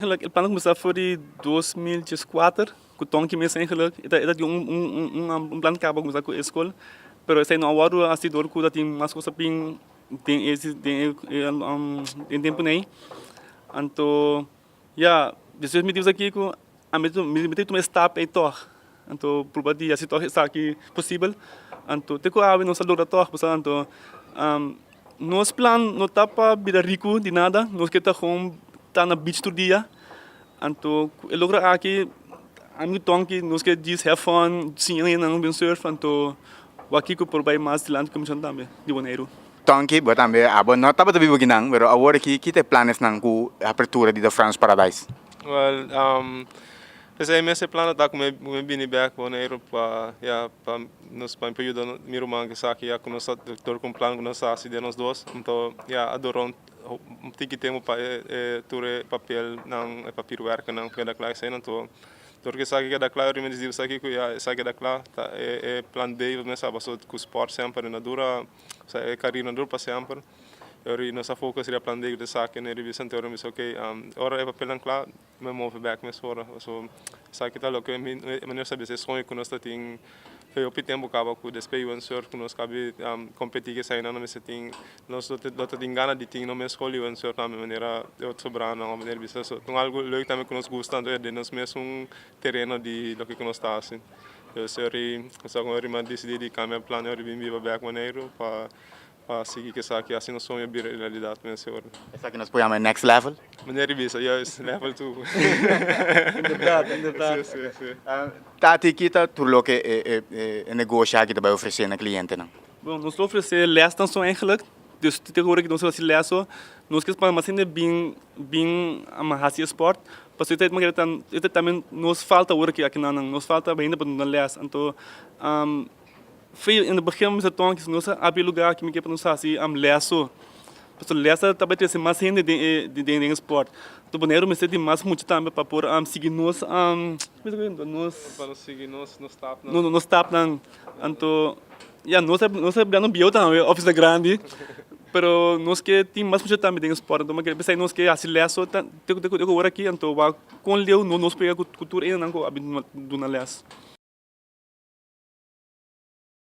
Eigenlijk e plan a kuminsá for di 2014 ku Tonki mes eigenlijk e ta e ta tin un un un plan kaba kuminsá ku e skol pero esei no a wòrdu hasi dor ku ta tin mas kos a bin den e den e den tempu nei anto ya despues mi di aki ku ami mi ta tuma e stap ei tòg anto pruba di hasi tòg esaki posibel anto te ku awe nos a logra tòg pasobra anto Nos plan no ta pa bira riku di nada, nos ke ta gewoon ta na beach tur dia. Anto ku e logra aki, ami ku Tonky nos ke djis have fun, siña hendenan bin surf, anto wak kiko por bai mas dilanti ku e mishon tambe di Boneiru. Tonky, bo tambe abo no tabata biba kinan, pero awor aki ki ta e planesnan ku e apertura di The Frans Paradise? Well, P'esei mes e plano ta ku mi mi bini bèk Boneiru pa ya pa nos pa mi por yuda mi ruman ku esaki ya ku nos ta tur ku un plan ku nos ta hasi den nos dos. Anto ya a dura un un tiki tempu pa e e tur e papelnan e papierwerknan keda kla esei. Anto dor ku esaki keda kla mi disidi esaki ku ya esaki keda kla ta e e plan B mi a sa pasobra ku spòrt semper no dura osea e karera no dura pa semper. Ora nos a focus riba plan B ku ta esaki riba esei anto mi bisa okey ora e papelnan kla. Mi a move bek mesora pasobra esaki ta loke mi manera sa bisa e soño ku nos ta tin fe hopi tempu kaba ku despues di windsurf ku nos kabi kompetí ku esainan nos mester tin nos lo ta tin gana di tin nos mes skol di windsurf tambe manera e otro sobranan òf manera bisa so ta un algu leuk tambe ku nos gusta anto den nos mesun tereno di loke ku nos ta hasi. Entonces ora mi a disidí di kambia plan ora bin biba bek Boneiru pa Pa sigui ku esaki hasi nos soño bira realidat mes ora. Esaki nos por yama e next level? Meneer di bisa, juist, level two. Inderdaad, inderdaad. Si, si, si. Tati, ki ta tur loke e negoshi aki ta bai ofresé na klientenan? Bon, nos ta ofresé lèsnan so eigenlijk. Dus te ora ku nos ta hasi lès so, nos ke pa mas hende bin bin hasi e spòrt. Pasobra e ta e ta tambe nos falta ora aki nan, nos falta hende pa duna lès. Anto Fe in het begin mester tonki si nos a abri lugar aki mi ke pa nos hasi les so. Pasobra les ta bai trese mas hende den e den e sport. Anto Boneiru mester di mas mucha tambe pa por sigui nos nos Pa nos sigui nos nos stapnan. Nos stapnan. Anto ya nos a nos a bira no bieu tambe of esnan grandi pero nos ke tin mas mucha tambe den e sport. Anto p'esei nos ke hasi les so te ku ora aki anto wak kon leu nos pega ku tur hendenan ku a bin duna les.